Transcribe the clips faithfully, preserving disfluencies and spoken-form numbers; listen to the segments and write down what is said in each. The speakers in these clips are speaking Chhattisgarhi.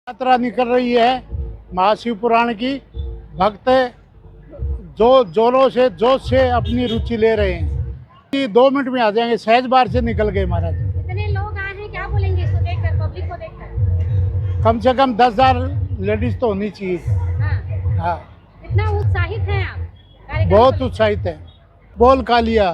यात्रा निकल रही है महाशिव पुराण की। भक्त जो जोरों से, जोश से अपनी रुचि ले रहे हैं कि दो मिनट में आ जाएंगे। सहज बार से निकल गए महाराज जी। इतने लोग आए हैं, क्या बोलेंगे इसको देखकर, पब्लिक को देखकर? कम से कम दस हज़ार लेडीज तो होनी चाहिए। हाँ। हाँ। इतना उत्साहित हैं आप कार्यक्रम बहुत को लेकर? उत्साहित है। बोल कालिया।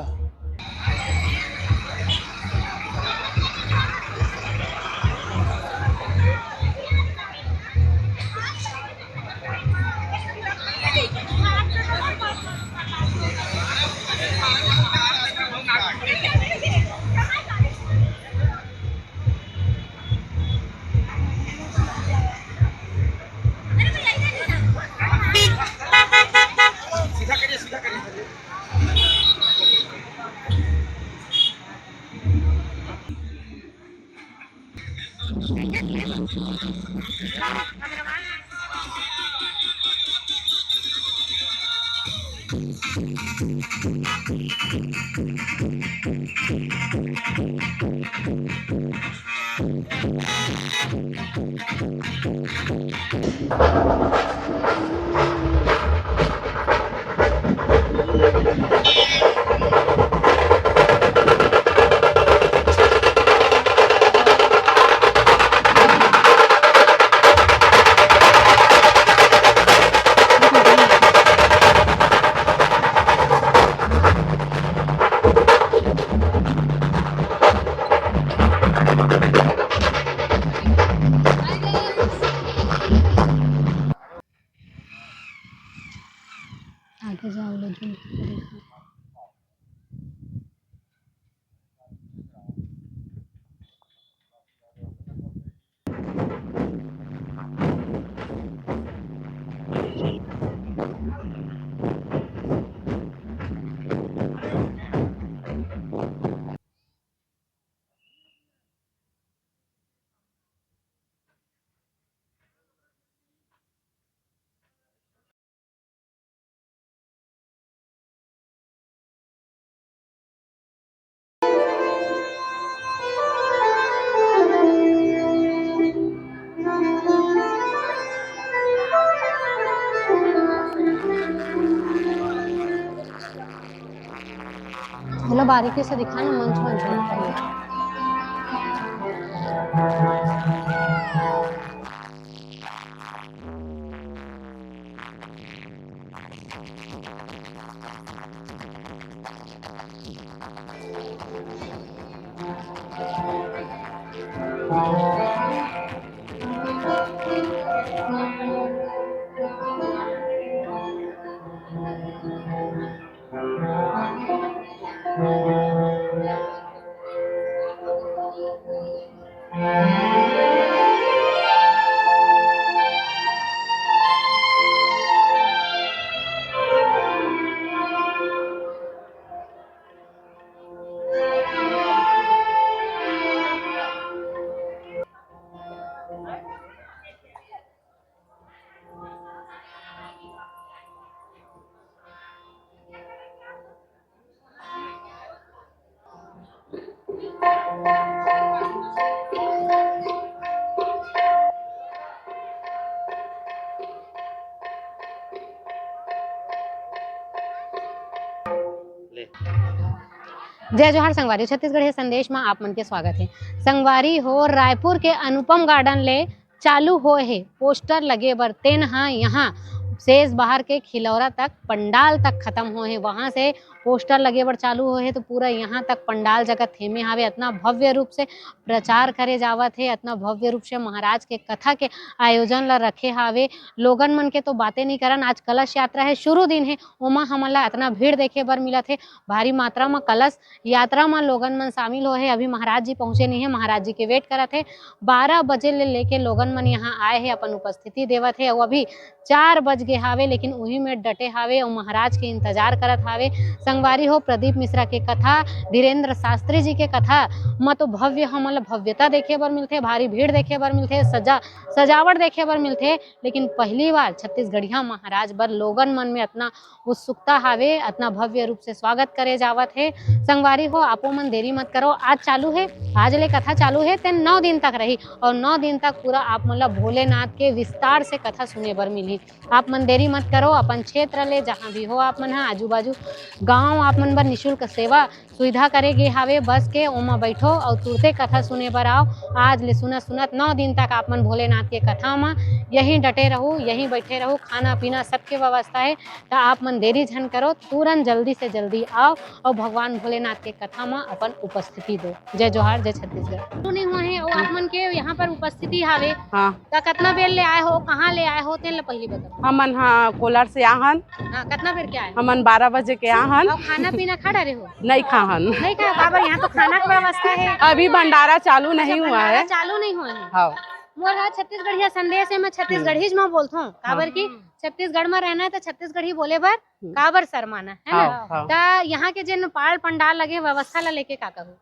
आगे जाओ, ले जूम करके देखो। चलो, बारीकी से दिखा ना, मंच मंच। जय जोहार संगवारी, छत्तीसगढ़िया संदेश में आप मन के स्वागत है। संगवारी हो, रायपुर के अनुपम गार्डन ले चालू होए हे पोस्टर लगे बर, तेन ह यहाँ शेष बहार के खिलौरा तक पंडाल तक खत्म होए हे। वहाँ से पोस्टर लगे बर चालू होए हे, तो पूरा यहाँ तक पंडाल जगह थेमे हावे। इतना भव्य रूप से प्रचार करे जावत हे, इतना भव्य रूप से महाराज के कथा के आयोजन ला रखे हावे। लोगन मन के तो बातें नहीं करन, आज कलश यात्रा है, शुरू दिन है, ओमा हमन ला इतना भीड़ देखे बर मिलत हे। भारी मात्रा म कलश यात्रा म लोगन मन शामिल होए हे। अभी महाराज जी पहुँचे नहीं है, महाराज जी के वेट करत हे। बारह बजे ले लेके लोगन मन यहाँ आए हे, अपन उपस्थिति देवत हे। अउ अभी चार बज गे हावे, लेकिन उही में डटे हावे अउ महाराज के इंतजार करत हावे। संग संगवारी हो, प्रदीप मिश्रा के कथा, धीरेंद्र शास्त्री जी के कथा म तो भव्य, हमन ल भव्यता देखे बर मिलथे, भारी भीड़ देखे बर मिलथे, सजा सजावट देखे बर मिलथे, लेकिन पहली बार छत्तीसगढ़िया महाराज बर लोगन मन में अतना उत्सुकता हावे, अतना भव्य रूप से स्वागत करे जावत हे। संगवारी हो, आपो मन देरी मत करो, आज चालू हे, आज ले कथा चालू हे, तेन नौ दिन तक रही और नौ दिन तक पूरा आप मन ला भोलेनाथ के विस्तार से कथा सुने बर मिलही। आप मन देरी मत करो, अपन क्षेत्र ले जहाँ भी हो, आप मन ह आजू बाजू गांव आप मन बर निशुल्क सेवा सुविधा करे गे हावे बस के, ओमा बैठो अउ तुरते कथा सुने बर आओ। आज ले सुनत सुनत नौ दिन तक आप मन भोलेनाथ के कथा म यहीं डटे रहू, यहीं बैठे रहू, खाना पीना सबके व्यवस्था हे। त आप मन देरी झन करो, तुरंत जल्दी से जल्दी आओ अउ भगवान भोलेनाथ के कथा म अपन उपस्थिति दो। जय जोहार, जय छत्तीसगढ़। सुने हुए हैं, वो आप मन के यहाँ पर उपस्थिति हावे। हाँ। त कतना बेर ले आए हो, कहाँ ले आए हो, तेन ल पहिली बताओ। हमन ह कोलार से आहन। हाँ, कतना बेर के आए हो? हमन बारह बजे के आहन। अउ खाना पीना खा डरे हो? नहीं खाहन। नहीं खाए, काबर यहाँ तो खाना के व्यवस्था है। अभी भंडारा चालू नहीं हुआ है। भंडारा चालू नहीं हुआ है। हाँ। मोर ह छत्तीसगढ़िया संदेश है, मैं छत्तीसगढ़ीज में बोलथों, काबर कि छत्तीसगढ़ में रहना है तो छत्तीसगढ़ी बोले बर हम्म। काबर शर्माना, है ना? हाँ, हाँ। त यहाँ के जिन पाल पंडाल लगे व्यवस्था ला लेके का कहू?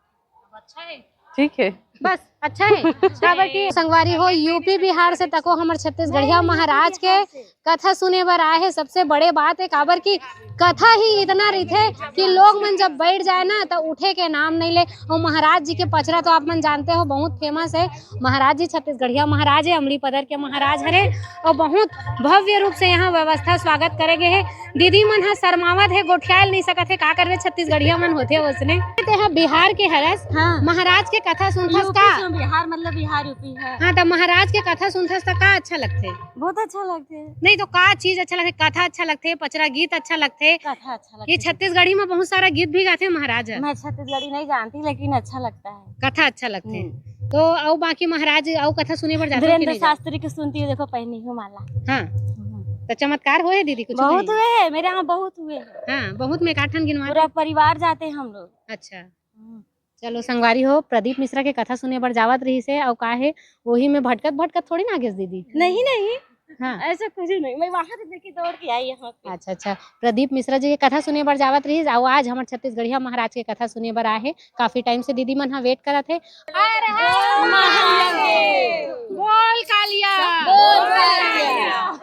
अच्छा है। ठीक है। बस अच्छा है। काबर कि संगवारी हो, यूपी बिहार से तको हमर छत्तीसगढ़िया महाराज के कथा सुने बर आए हे। सबसे बड़े बात है, काबर कि कथा ही इतना रहिथे कि लोग मन जब बैठ जाए ना, तो उठे के नाम नहीं ले। और महाराज जी के पचरा तो आप मन जानते हो, बहुत फेमस है। महाराज जी छत्तीसगढ़िया महाराज है, अमली पदर के महाराज हरे, और बहुत भव्य रूप से यहाँ व्यवस्था स्वागत करे गए है। दीदी मन ह शर्मावत हे, गोठियाल नहीं सकत हे, का करबे, छत्तीसगढ़िया मन होथे ओसने। ते ह बिहार के हरस, हाँ। महाराज के कथा सुनथस यूपी का? से बिहार, मतलब बिहार यूपी है। हाँ, त महाराज के कथा सुनथस त का अच्छा लगथे? बहुत अच्छा लगथे। नहीं तो का चीज अच्छा लगथे? कथा अच्छा लगथे, पचरा गीत अच्छा लगथे? कथा अच्छा ये लगथे। छत्तीसगढ़ी में बहुत सारा गीत भी गाथे महाराज ह। मैं छत्तीसगढ़ी नहीं जानती, लेकिन अच्छा लगता है। कथा अच्छा लगथे। हम्म। तो अउ बाकी महाराज अउ कथा सुने बर जाथो कि धीरेंद्र नहीं जाथो? शास्त्री के सुनती हूँ, देखो पहनी हूँ माला। हाँ। हम्म। तो चमत्कार होए हे दीदी, कुछ बहुत नहीं? हुए हैं, मेरे यहाँ बहुत हुए हैं। हाँ, बहुत में काठन गिनवा पूरा दे। परिवार जाते हैं हम लोग। अच्छा। हम्म। चलो संगवारी हो, प्रदीप मिश्रा के कथा सुने बर जावत रहिस हे, अउ का हे, वही में भटकत भटकत थोड़ी ना आ गेस दीदी। नहीं, नहीं। हाँ। ऐसा कुछ नहीं, मैं बाहर लेके दौड़ के आई यहाँ पे। अच्छा, अच्छा। प्रदीप मिश्रा जी के कथा सुने बर जावत रहिस, अउ आज हमर छत्तीसगढ़िया महाराज के कथा सुने बर आए हे। काफी टाइम से दीदी मन ह वेट करत हे। हर हर महादेव। बोल कालिया। बोल कालिया।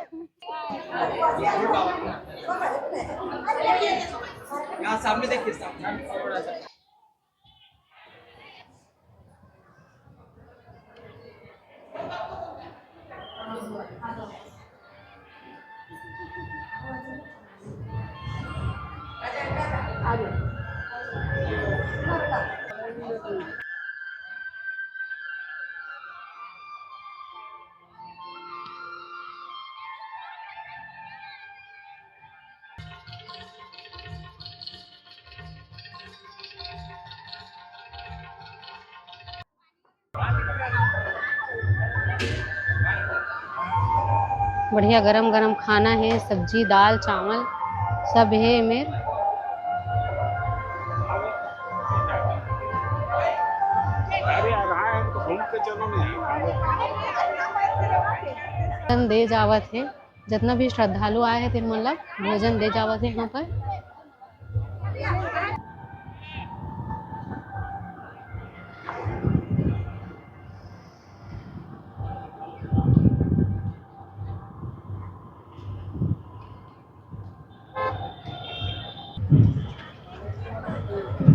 यहाँ सामने देखिए, सामने। बढ़िया गरम गरम खाना हे, सब्जी, दाल, चावल सब हे एमे। दे जावत हे, जतना भी श्रद्धालु आए हे, तेन मन ला भोजन दे जावत हे यहाँ पर।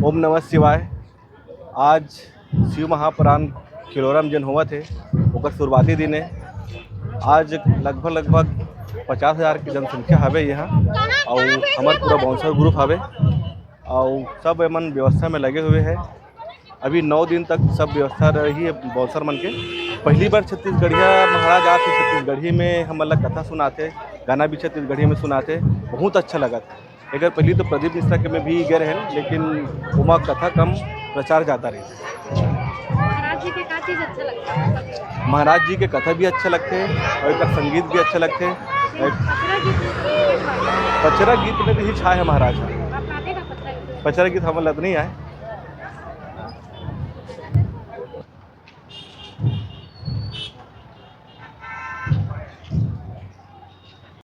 ओम नमः शिवाय। आज शिव महापुराण किलोरम जेन होवत हे, ओकर शुरुआती दिन हे। आज लगभग, लगभग पचास हजार के जनसंख्या हवे यहाँ, अउ हमर पूरा bouncer group हवे, अउ सब एमन व्यवस्था में लगे हुए हे। अभी नौ दिन तक सब व्यवस्था रही हे bouncer मन के। पहली बार छत्तीसगढ़िया महाराज आथे, छत्तीसगढ़ी में हमन ला कथा सुनाथे, गाना भी छत्तीसगढ़ी में सुनाथे, बहुत अच्छा लगत। एकर पहली तो प्रदीप मिश्रा के में भी गए रहेन, लेकिन ओमा कथा कम, प्रचार ज्यादा रहिस। महाराज जी के का चीज अच्छा लगता है? महाराज जी के कथा भी अच्छा लगथे अउ एकर संगीत भी अच्छा लगथे। पचरा गीत में भी छाय हे महाराज ह। आप गाते का पचरा गीत? पचरा गीत हमन ला तो नहीं आए।